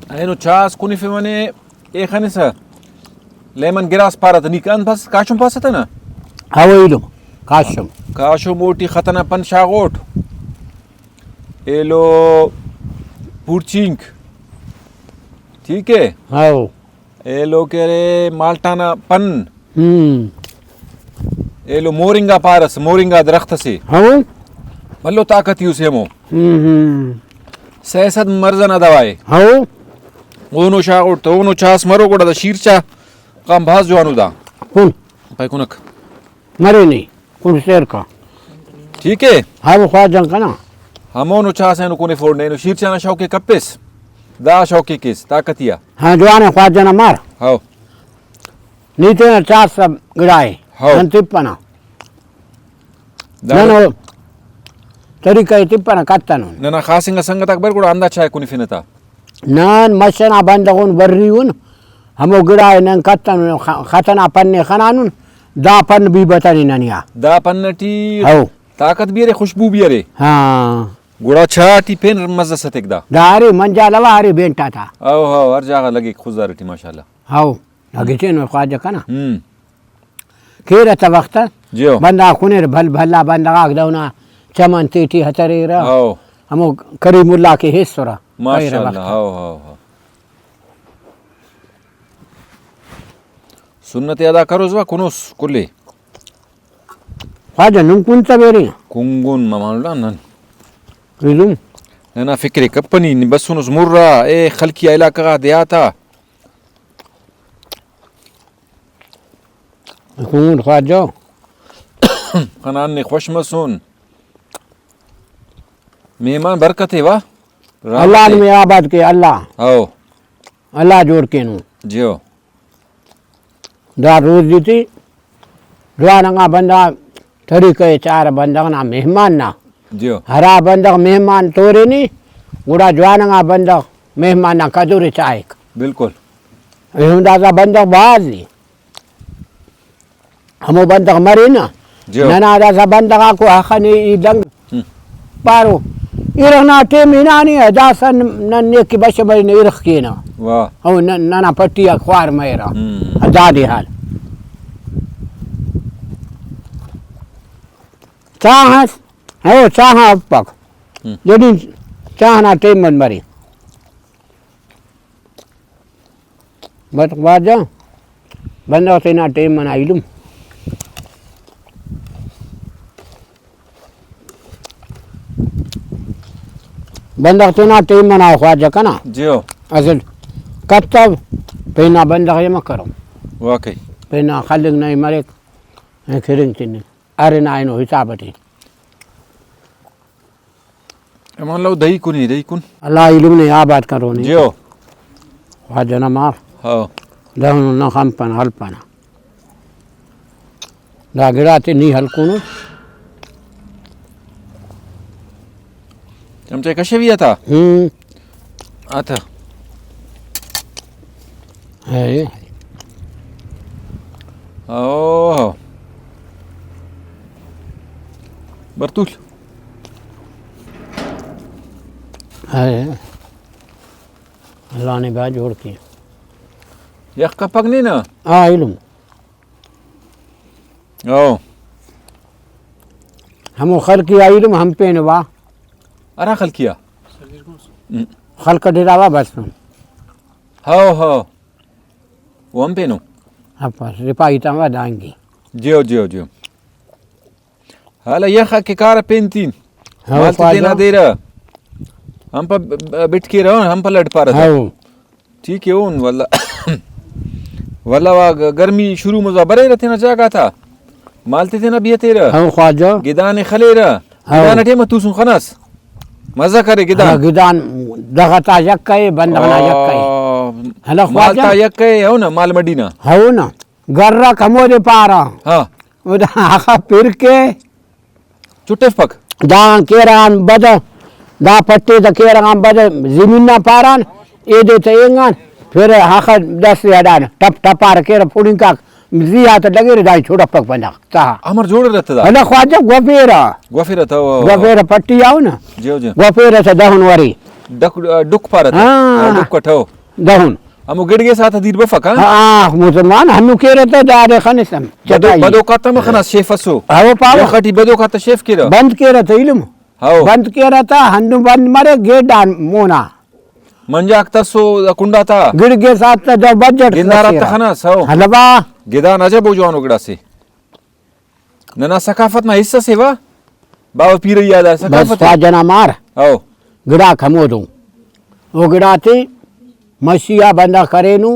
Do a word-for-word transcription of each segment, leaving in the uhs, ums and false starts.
اینو چاس کنفیوہ نے، اے خنسہ لیمن گراس پارہ تہ، نی انت پاس، کاشم پاسہ تہ نا؟ ہاو ایلم، کاشم۔ کاشم اوٹی خط ئنا پن شاغوٹ، ایلو پورچینک، ٹھیک ہے؟ ہاو۔ ایلو کہ ارے مالٹا نا پن، ہم۔ ایلو مورنگا پارس، مورنگا درخت اسے۔ ہاو۔ بھلو طاقتی اسے ہمو۔ ہم، ہم۔ سہ سد مرض ئنا دوا ءِ۔ ہاو۔ اونو شاغوٹ تہ اونو چاس مرو گڑا دا شیر چا غان بھاز جوانو دا۔ کن۔ پائے کنک۔ مرے نی۔ کن سیر کا۔ ٹھیک ہے۔ ہاو خواجہ کنا۔ ہمونو چاس اینو کنے فوڑنے، اینو شیر چا نا شوق ءِ کپس۔ دا شوق ءِ کیس، طاقتی آ۔ ہاں جوان ءِ خواجہ نا مار۔ ہاو۔ نی تینا چاس گڑائے۔ ہاو۔ نن تپنا۔ دا نن او طریقہ ءِ تپنہ کتنن۔ ننا خاص انگا سنگتاک بر گڑا ہندا چائے کنفنہ تا۔ نن مش ئنا بندغ ان بری ان، ہمو گڑا ءِ نن کتنن، خ-، خط ئنا پن ءِ خنانن، دا پن بھی بتنے ننے آ۔ دا پن ٹی ہو۔ طاقت بھی ارے، خوشبو بھی ارے۔ ہاں۔ گڑا چاہ ٹی پین مزہ ستک دا۔ دا ارے منجا لوا ارے بینٹا تا۔ ہو ہو، ہر جاگہ لگیک خضدار ٹی ماشاءاللہ۔ ہو۔ اگہ تینو خواجہ کنا۔ ہم۔ کیرہ تا وخت جیو۔ بندغ کنیر، بھل بھلا بندغ آک دہنا چمن تیٹی ہتریرہ۔ ہاو۔ ہمو کریم اللہ کے ہیسرہ۔ ماشاءاللہ، پائرہ وخت۔ ہاو، ہاو، ہاو۔ سنت ادا کروس وا کنوس کلے۔ خواجہ نم کن تبیرے۔ کنگن ممانو لا نن۔ ایلم۔ ننا فکر کپنی، نی بسونس مرا، اے خلقی علاقہ غا دیہاتا۔ کون خواجہ؟ خنان نے خوش مسون۔ مہمان برکت ہے وا۔ اللہ نے آباد کے اللہ۔ ہو۔ اللہ جوڑ کے نو۔ جیو۔ دا روز دیتی۔ جوان انگا بندغ طریقہ ءِ چارہ بندغ نا مہمان نا۔ جیو۔ ہرا بندغ مہمان تورینی، گڑا جوان انگا بندغ مہمان نا قدر ءِ چاہک۔ بالکل۔ ایہن داسہ بندغ بھاز ای۔ ہمو بندغ مرینہ۔ جیو۔ ننا داسہ بندغ آکو ہخہ نے ای دنگ ہم۔ پارو، ارغ نا ٹائم ہنانے آ، داسہ نن نیکہ بش مرینہ ارغ کینہ۔ واہ۔ او نن، ننا پٹی آ خوار مریرہ۔ ہم۔ دادے حال۔ چاہ اس، او چاہ افک۔ ہم۔ لیکن چاہ نا ٹائم من مرے۔ بس خواجہ، بندغ تینا ٹائم منا ایلم۔ بندغ تینا ٹائم منا خواجہ کنا۔ جیو۔ اسل کتو، پین آ بندغ ءِ مہ کرو۔ واقعی۔ پین آ خلنگ نئے مریک، اے کرنگ تننگ۔ ارے نا اینو حساب ٹی۔ امان لو دہی کن ہی، دہی کن۔ اللہ ایلم نے آباد کرو نے۔ جیو۔ خواجہ نا مار۔ ہاو۔ دہنو نہ خنپنہ، ہلپنہ۔ دا گڑاتے نی ہلکونو۔ چمچہ کشوی آتا؟ ہم۔ آتا۔ ہے۔ اوہ۔ برتول۔ ہے۔ اللہ نے با جوڑ کے۔ یخ کپک نہیں نا؟ آ، علم۔ او۔ ہمو خلقی آ ایلم ہم پین وا۔ ارا خلقی آ؟ ہم۔ خلق ڈیرا وا بس۔ ہو، ہو۔ او ہم پینو؟ ہاں، پاس، رپائی تا وا دانگی۔ جیو، جیو، جیو۔ حالا یخ آ کہ کارہ پین تین۔ ہاں، مال تے پاجا۔ تینا دیرہ۔ ہم پہ ب-، ب-، بٹ کیرہ، ہم پہ لڈ پارہ تا۔ ہاں۔ ٹھیک ہے اون، ولدا۔ ولدا وا گ-، گرمی شروع مزا بریرہ تینا جاگہ تا۔ مال تے تینا بھی ہتیرہ۔ ہاں خواجہ۔ گدان ئے خلیرہ۔ ہاں۔ گدان ٹائم توسن خناس۔ مزہ کرے گدان۔ ہاں، گدان دغہ تا یکہ اے، بندغ نا یکہ اے۔ آ، ہلو مال خواجہ۔ تا یکہ اے، ہو نا، مال مڈی نا۔ ہو نا۔ گرک ہمودے پارہ۔ ہاں۔ او دا آخا پھر کے۔ چٹفپک۔ داغان کیرغان بدہ، دا پٹے تہ کیرغان بدہ، زمین نا پاران، ایدے تہ اینگان، پھر ہخہ دس ئے ہڈان، ٹپ ٹپار کیرہ پھڑینکاک، زی آ تہ ڈگیرہ دائی چٹفپک بندغ، تہا۔ امر جوڑ رتہ دا؟ اللہ خواجہ گوپیرہ۔ گوپیرہ تہ، او۔ گوپیرہ پٹی آؤ نا۔ جیو، جیو۔ گوپیرہ تہ دہن وری۔ ڈک-، ڈک پارہ تہ۔ ہاں۔ ہاں، ڈک اٹ، ہو۔ دہن۔ ہمو گڑگیس آتا دیر بفک، ہاں؟ ہاں، مسلمان ہندن کیرہ تہ دادے خنسہ۔ بدو-، چٹائی۔ بدوک آتا ہم خناس شیف اسو۔ ہاو پاوہ۔ یخ ٹی بدوک آتا شیف کیرہ۔ بند کیرہ تہ علم۔ ہاو۔ بند کیرہ تہ ہندن بند مرے گیڈ آن مونا۔ منجاک تسو دا کنڈاتا۔ گڑگیس آتا دا بجٹ گنداراتا خناس، ہاو۔ ہلوا۔ گدان عجب و جوانو گڑاسے۔ ننا ثقافت نا حصہ سے وا۔ باوہ پیرئی آ دا بس ثقافت۔ خواجہ نا مار۔ ہاو۔ گڑاک ہمودو۔ او گڑاتے مشی آ بندغ کرینو،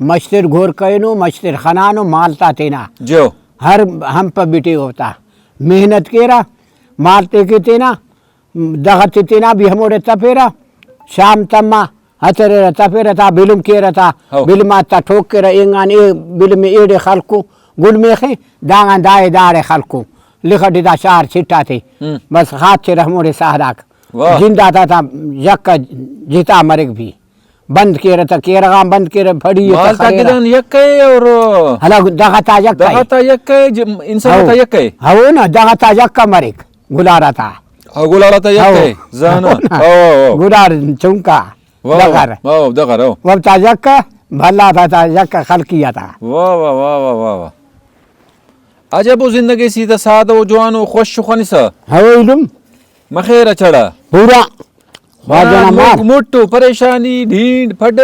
مش تیر گور کرینو، مش تیر خنانو، مال تا تینا۔ جیو۔ ہر ہمپ بٹے اوفتا۔ محنت کیرہ، مال تے کہ تینا، دغہ تے تینا بھی ہموڑے تفیرہ، شام تما ہتریرہ تفیرہ تا بلم کیرہ تا، ہو۔ بلم آتا ٹھوک کیرہ، اینگان اے بلم ایڑے خلکو، گل میخے، دانگان دائے داڑے خلکو، لخ ٹی دا شار چٹاتے، ہم۔ بس خاچرہ ہموڑے سہداک۔ واہ۔ جند آتا تا یکہ جتا مریک بھی۔ بند کیرہ تا کیرغان بند کیرہ، پھڑی تا مال تا خریرہ۔ گدان یکہ ءِ اور ہلا دغہ تا یکہ ءِ۔ دغہ تا یکہ ءِ، ج-، انسان ہو۔ تا یکہ ءِ۔ ہو نا، دغہ تا یکہ مریک، گلارہ تا۔ ہاں، گلارہ تا یکہ ءِ، ہو۔ زانہ۔ ہو نا۔ ہو، ہو۔ گلار چنکا۔ واہ، دغر۔ واہ، دغر، ہو۔ وب تا یکہ، بھلا تا تا یکہ خلقی آتا۔ واہ، واہ، واہ، واہ، واہ، واہ۔ عجب و زندگی سی تا سادہ و جوان و خوش و خنسہ۔ ہو ایلم۔ مخیر چڑا۔ پورا۔ خواجہ نا مار۔ مٹ و پریشانی، ڈھینڈ، پھڈ۔